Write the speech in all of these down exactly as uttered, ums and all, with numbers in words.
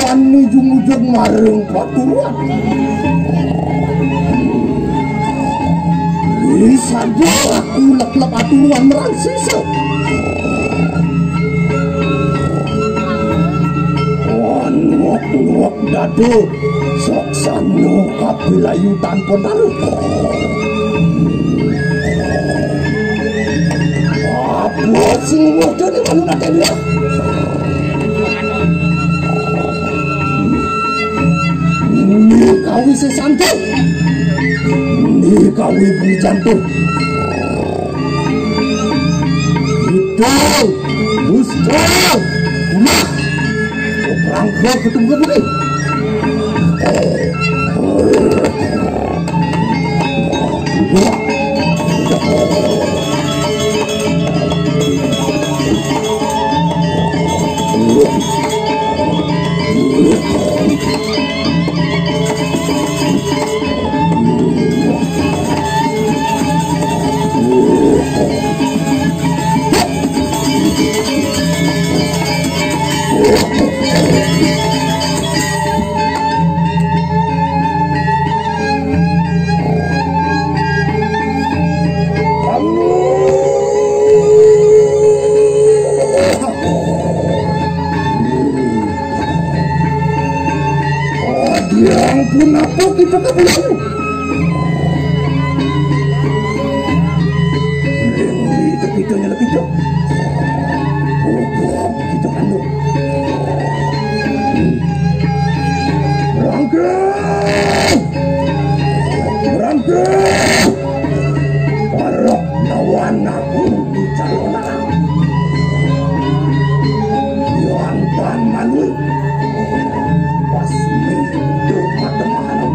Ujung-ujung marang paturuan. Wis saja aku leklep aturuan marang sisa. Anuak-nuak dado, saksana kapilayu tanpa taruh. Apa sing wajane manunake dia? Ini kawi sesanto. Ini kawi beli jantung. Itu. Musta. Ulah. Perang roh ketemu budi. Ya ampun, apa kita tak punya? Itu, itunya lebih jauh. Oh, kita kan, Rangkeng! Rangkeng! Para lawan aku di calon anak. Yang tan manui. Pas mintu pademahan.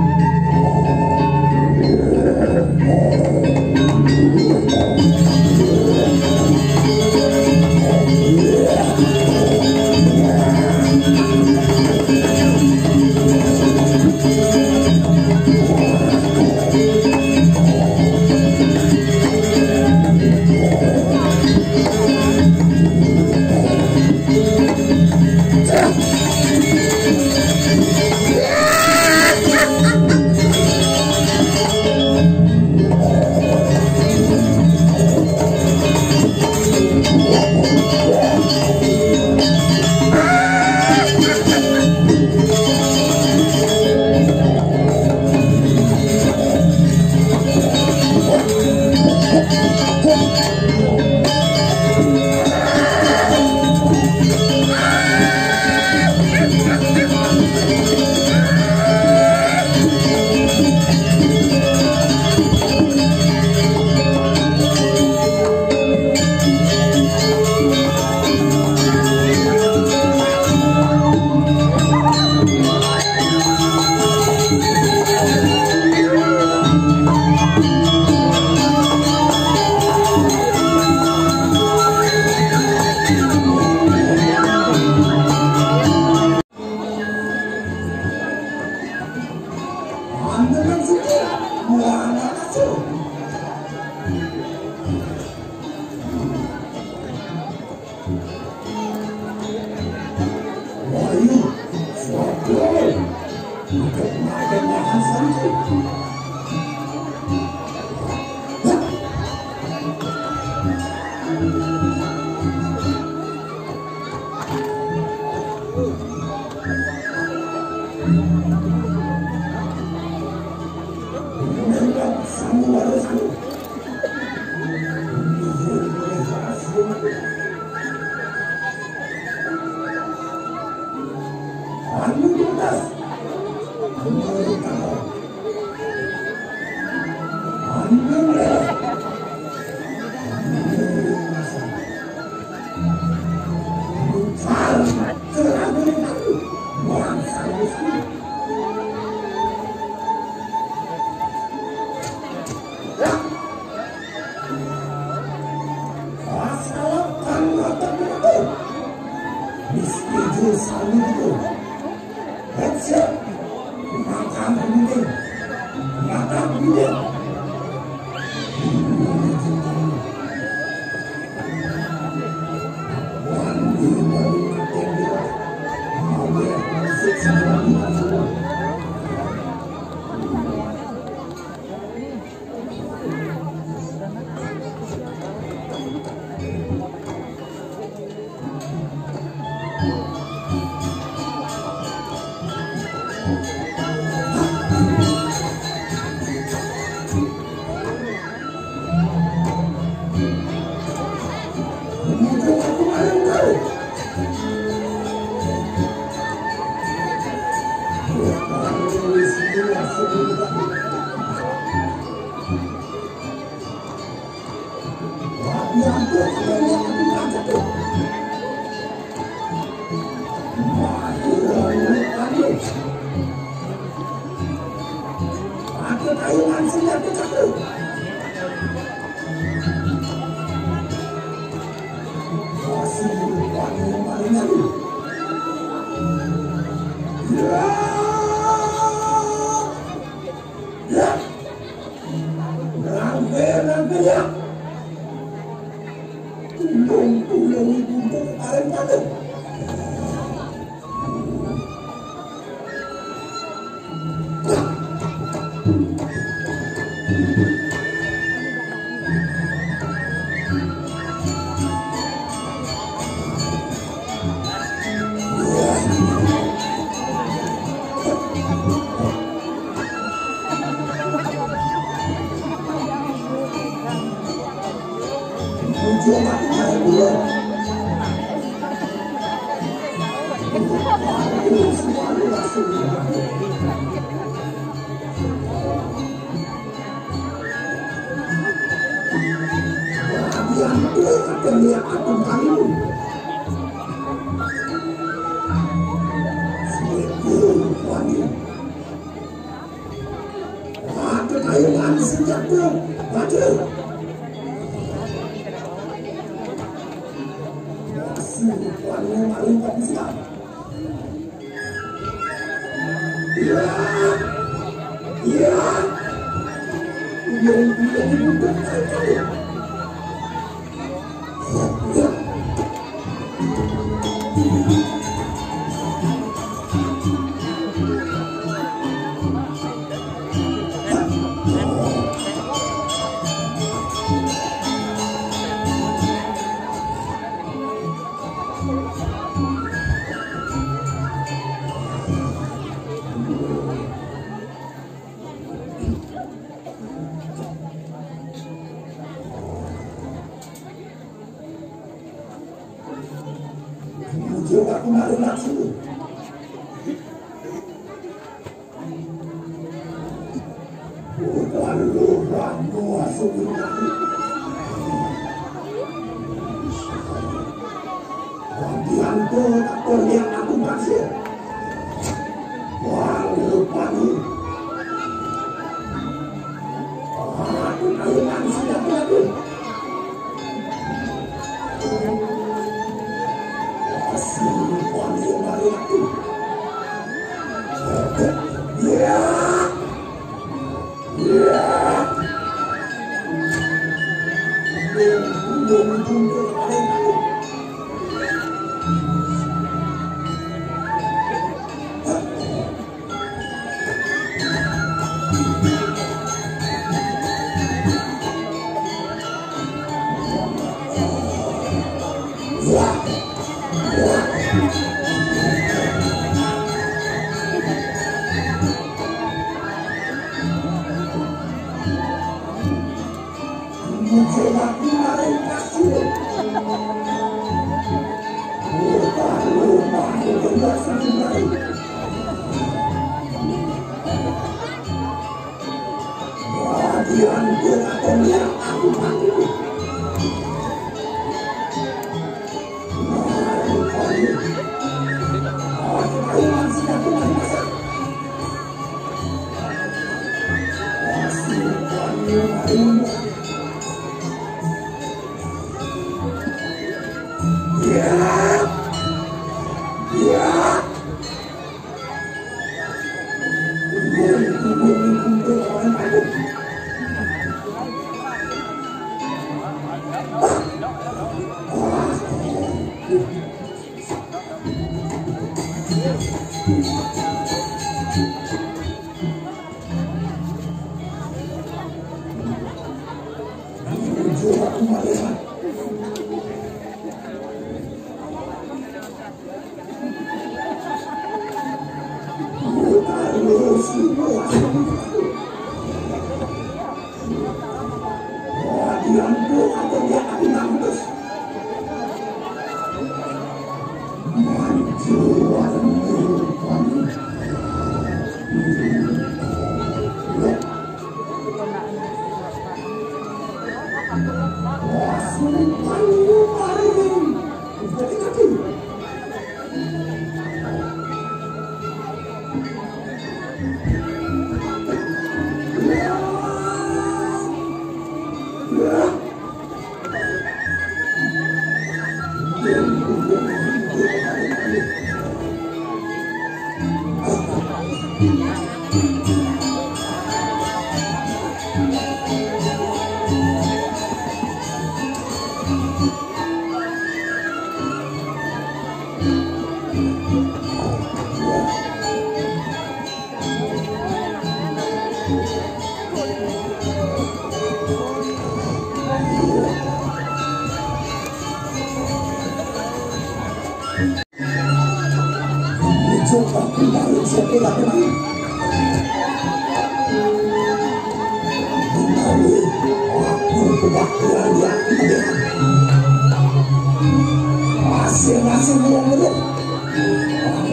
Masing-masing wong ngeluh.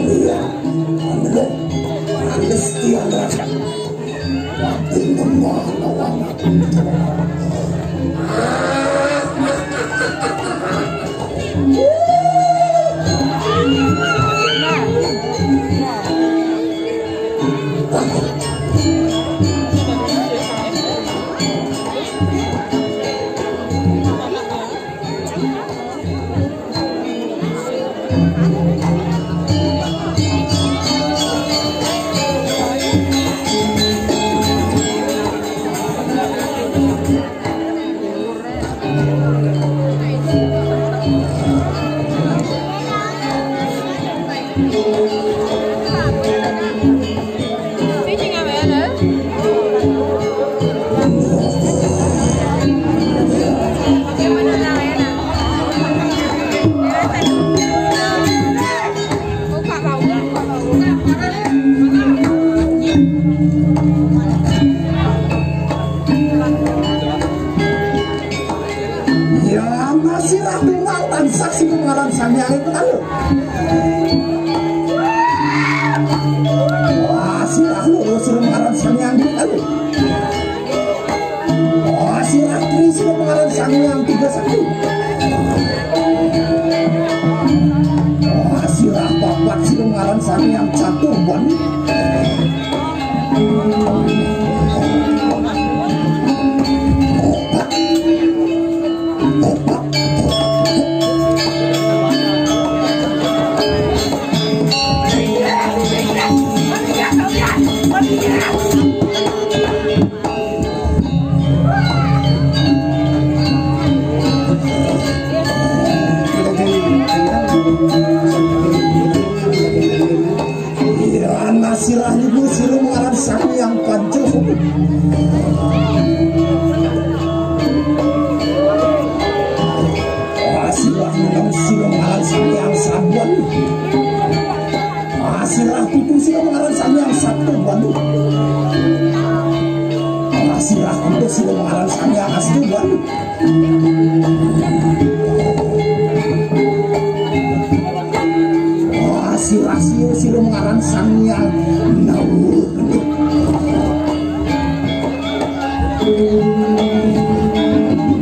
Iya, ngeluh. Mesti yang rasakan. Tapi lemah lawan aku. Ya, masih ragu, tansah sira ngaran Sang Hyang Petala. Wah, sira loro sira ngaran Sang Hyang Petala. Wah, sira tri sira ngaran Sang Hyang Tiga Sakti. Wah, sira papat sira ngaran Sang Hyang Catur Wali. Ana sirah niku sira ngaran Sang Hyang Panca. Sirah niku sira ngaran Sang Hyang Saban. Sirah pitu sira ngaran Sang Hyang Sabda Wali. Sirah pitu sira ngaran Sang Hyang Astu Wali. Wah, sirah siu sira ngaran Sang Hyang Nawa.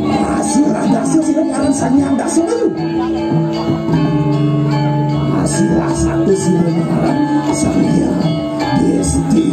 Wah, sirah dasu sira ngaran Sang Hyang Dasu. Wah, sirah satu sira ngaran Sang Hyang Desti.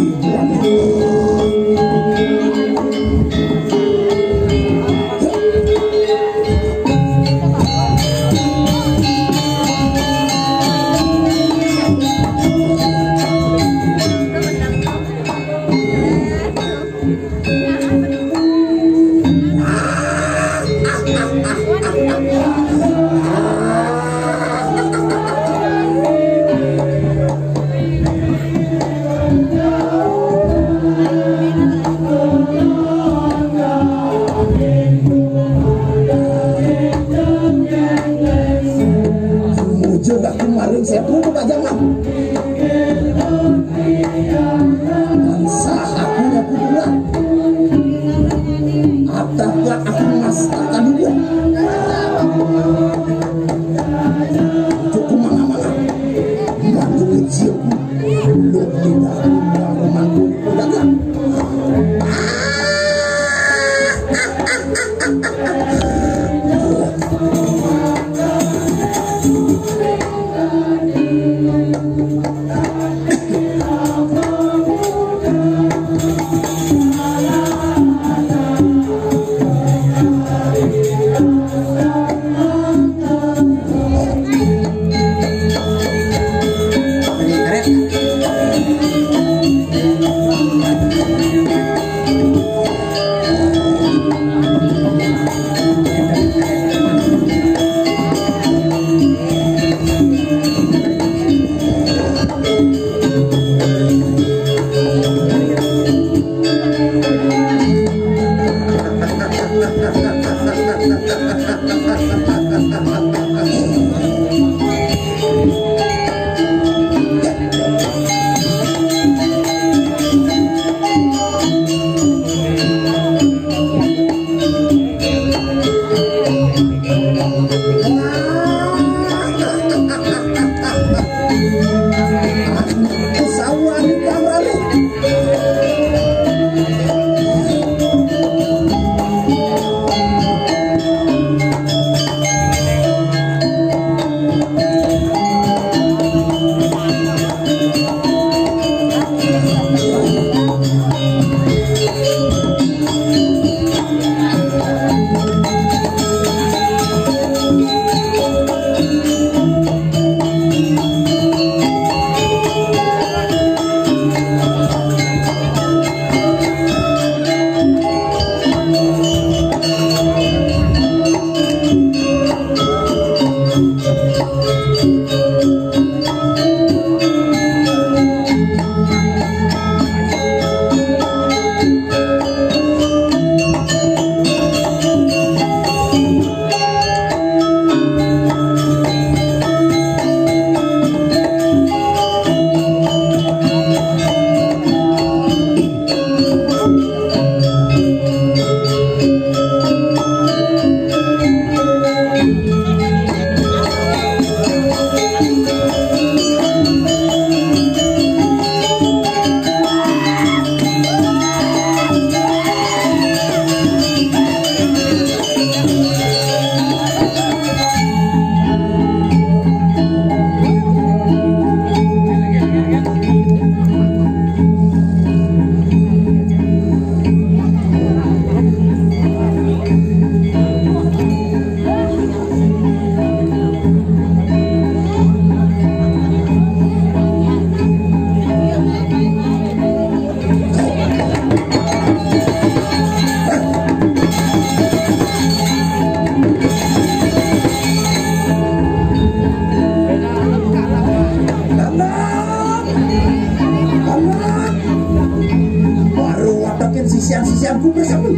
Baru watakin sisian-sisianku bersama.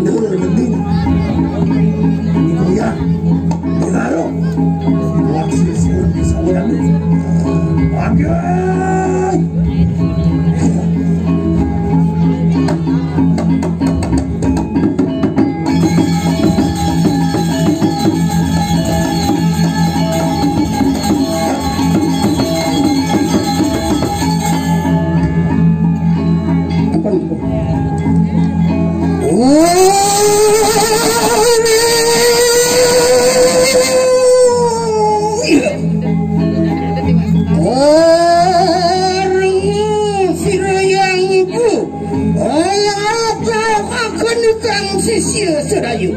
Betul, betul. Ini kuliah. Ini baru. Buat sisian-sisian. Oke. Orang sira yang ibu, aya apa akan ikang sisia sedaya.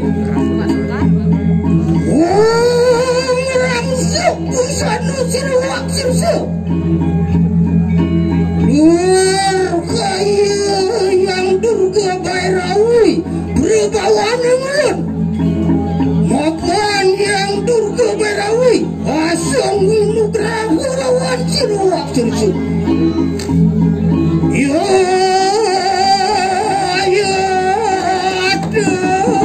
Wong rangsuk busana sira wak sirsa. Luar kaya yang Durga Bairawi, berubawan ulun. Makan yang Durga Bairawi, asung nugraha lawan sira wak sirsa. Ya, ya, aduh.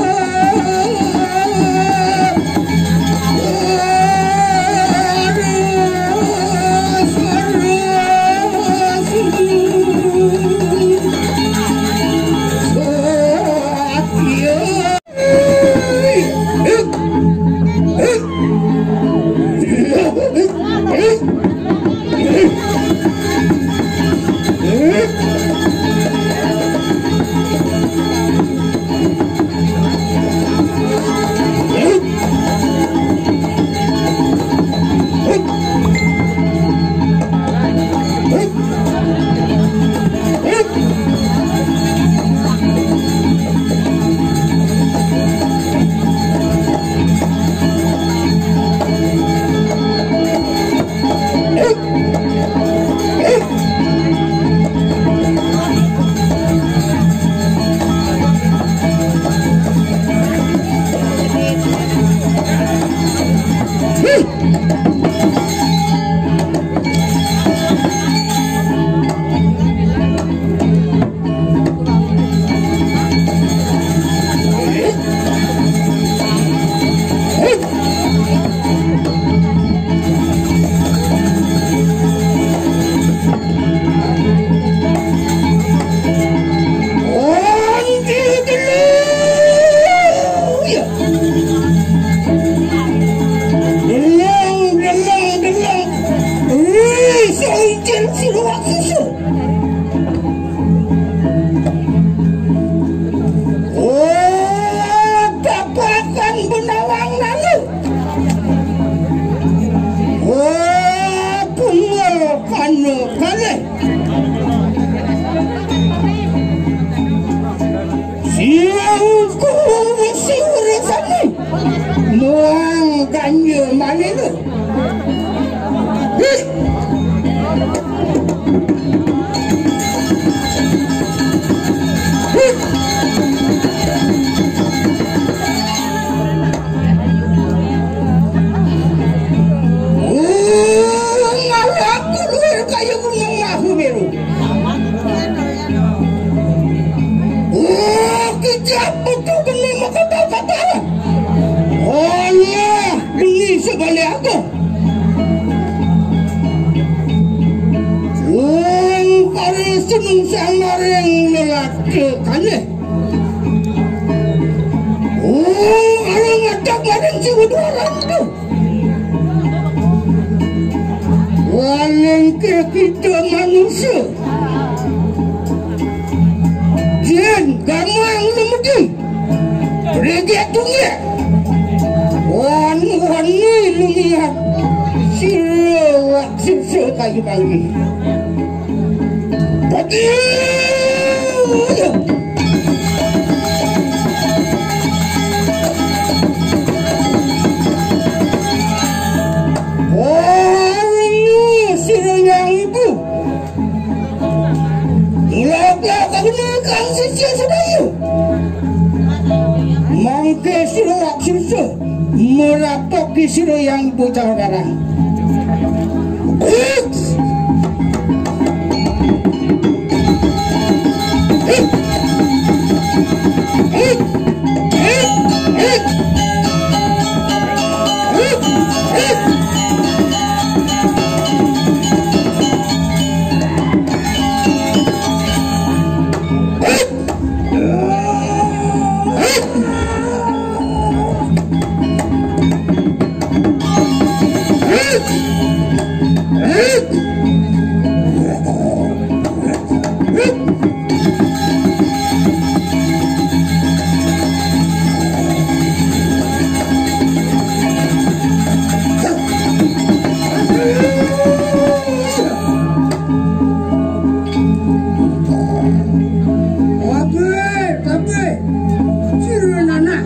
Sing sira waksisa. Oh, tapakan benawang lalu. Oh, tunggal kana kalih. Siang kuwi sing resani. Muang ganja malih. Hih. Hih. Oh, malah aku luwih kaya gunung Mahameru. Oh, kejap betul geni makatal-katal. Oh, iya, geni sebalik aku. Wong kare seneng sang maring lelaki kalih. Wong kare ngadeg maring sing udah rantu. Walengke kita manusia. Jen, gamang lemedi. Regek tunggek. Wani-wani lumiak. Sira wak sirsa kayu banggi. Pati. Oh, ini sira yang ibu. Mula-mula kaguna kang sisya sedaya. Mangke sira wak sirsa merapok di sira yang ibu cawararan. Ape, ape? Sira nanak.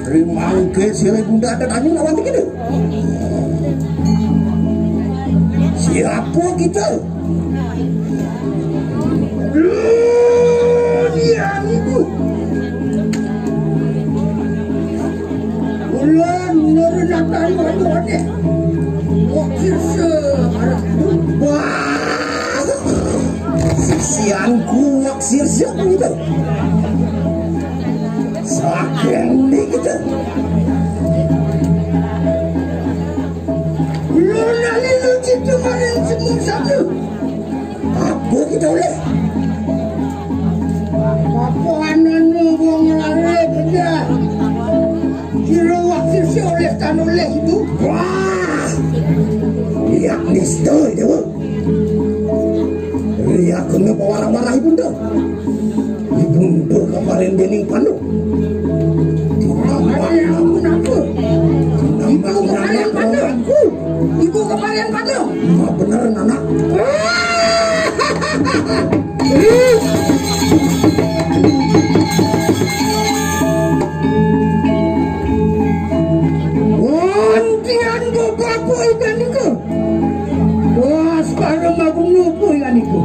Rimangke sira bunda ada tani lawan iki lho. Siapa kita? Dunia ibu. Ulun nurun akan waduh. Wakil se-, wah. Sisianku waksir siap gitu. Saking ini gitu. Luna lilu citu maring semua satu. Apa kita oleh? Apa ananu wong lare benda? Kira wakil si oleh tan oleh itu. Wah. Lihat nista itu. Iya, kena pewarang-warang ibunda. Ibunda kemarin dening Pandu. Tinambang, tinambang, tinambang. Ibu kemarin Pandu. Nah, bener, anak. Wontian bapak ikan iku. Wah, sekarang aku ngupu ya niku.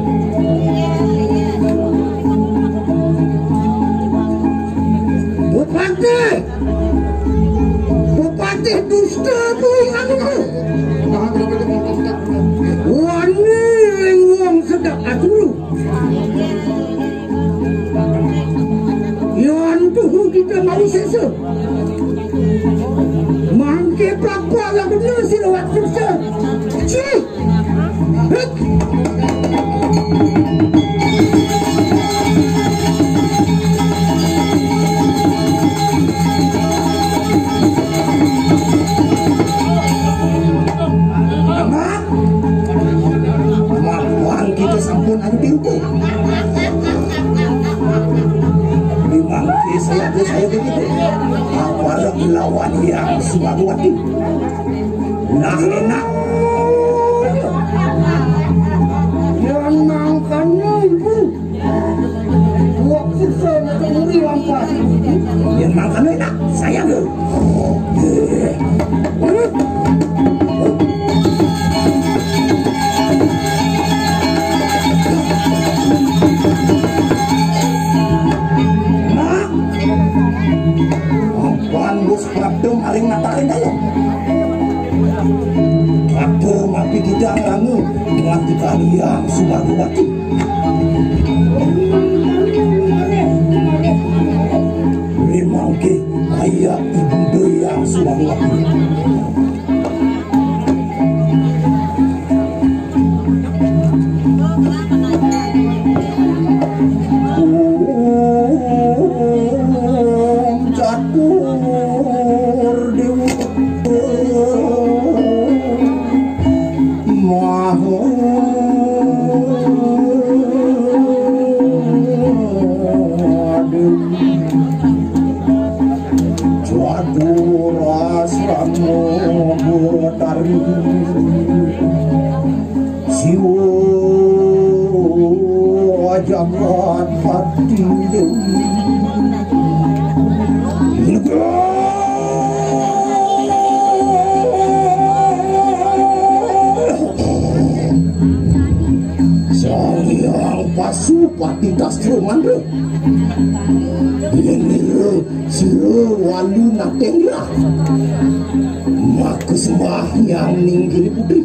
Bupati. Bupati dusta ku ya niku. Wani ring wong sedek aturu. Yan tuhu kita mau sesa. Mangke prapala bener sira wak sesa. Cih. Hek. Nah, enak. Yang mangkanya ibu. Waktu saya muri lampas. Yang mangkanya enak, saya tuh. Nah, Wan Gus Pradem aring nataring kaya. Atur mapi kita rangu nganti kalian Sumagawati. Rimangke ayah ibu daya Sumagawati. Om Catur Dewa Maha Dewa. Catur Asrama Betari. Siwa Jagat Pati Dewi. Sang Hyang Pasupati Dastra Mandra. Bilendra Sira Walu Natendra. Maka sembah Hyang Ninggiri Putri.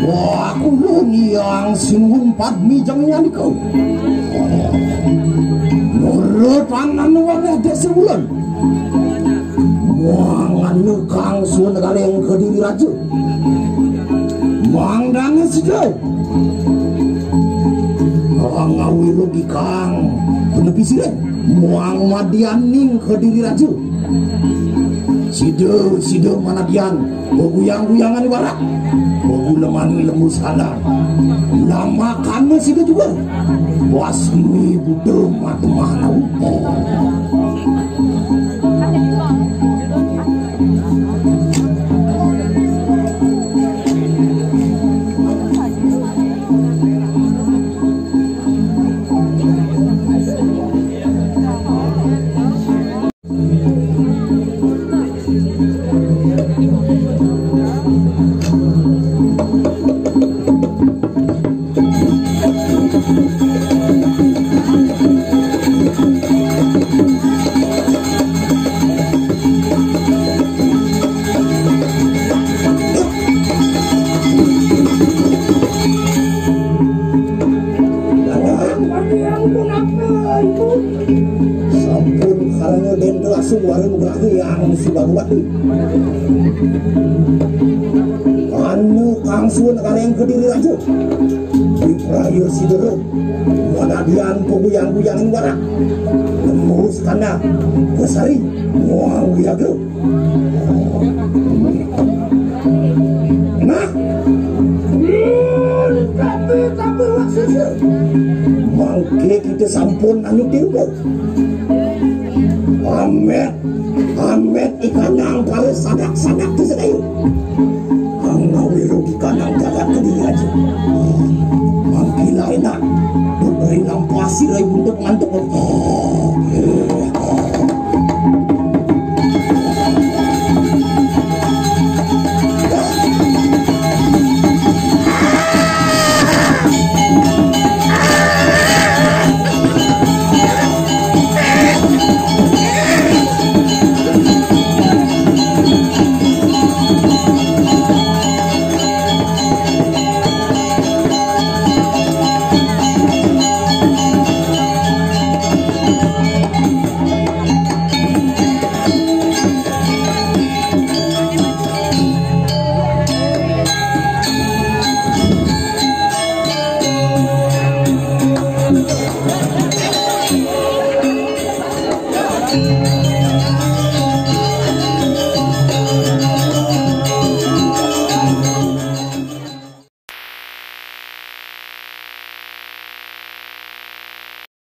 Wah, aku lo niang singun padmi jeng nyanika. Nurut anan wabah desa bulan. Muangan nukang suan galeng kediri raja. Mangdane sida. Ngawi rugi kang penepi sireng. Muang madianing kediri raja. Sida, sida manadian beguyang-guyangan ibarat beguleman lembu salar. Nama kana sida juga. Wasmi buta mata manau. Suara nugraha yang sudah buat. Anu kangsuan kareng Kediri Raja. Di Prayo Sidoro. Manadian paguyang-guyang warak. Nembus kana. Kesari. Muang wiyaga. Nah. Tapi, tapi, maksudnya. Mangke kita sampun anu tiru. Amet, amet ikanang para sadak-sadak tu sadayu. Ang nawiro ikanang jagat Kediri Raja. Mangkila enak. Diberi nampasi rai untuk mantuk.